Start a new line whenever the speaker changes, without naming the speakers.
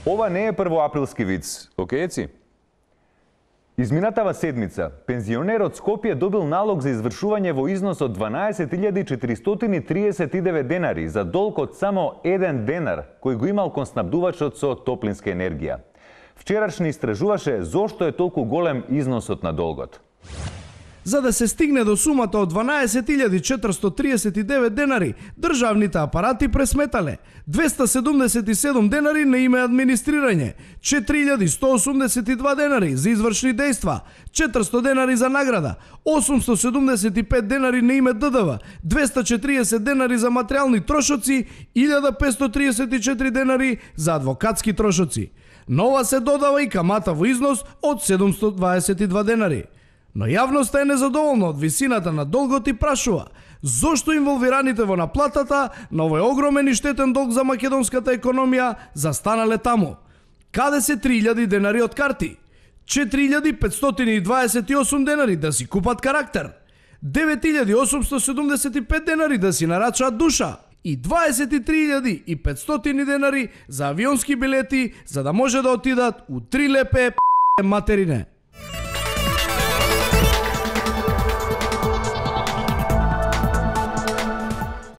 Ова не е првоаприлски виц, окејци? Изминатава седмица, пензионер од Скопје добил налог за извршување во износ од 12.439 денари за долг од само 1 денар, кој го имал конснабдувачот со топлинска енергија. Вчерашни истражуваше зошто е толку голем износот на долгот.
За да се стигне до сумата од 12.439 денари, државните апарати пресметале 277 денари на име администрирање, 4.182 денари за извршни дејства, 400 денари за награда, 875 денари на име ДДВ, 240 денари за материјални трошоци, 1534 денари за адвокатски трошоци. На ова се додава и камата во износ од 722 денари. Но јавноста е незадоволна од висината на долгот и прашува зошто инволвираните во наплатата на овој огромен и штетен долг за македонската економија застанале таму. Каде се 3000 денари од карти? 4528 денари да си купат карактер, 9875 денари да си нарачаат душа и 23500 денари за авионски билети за да може да отидат у 3 лепе материне.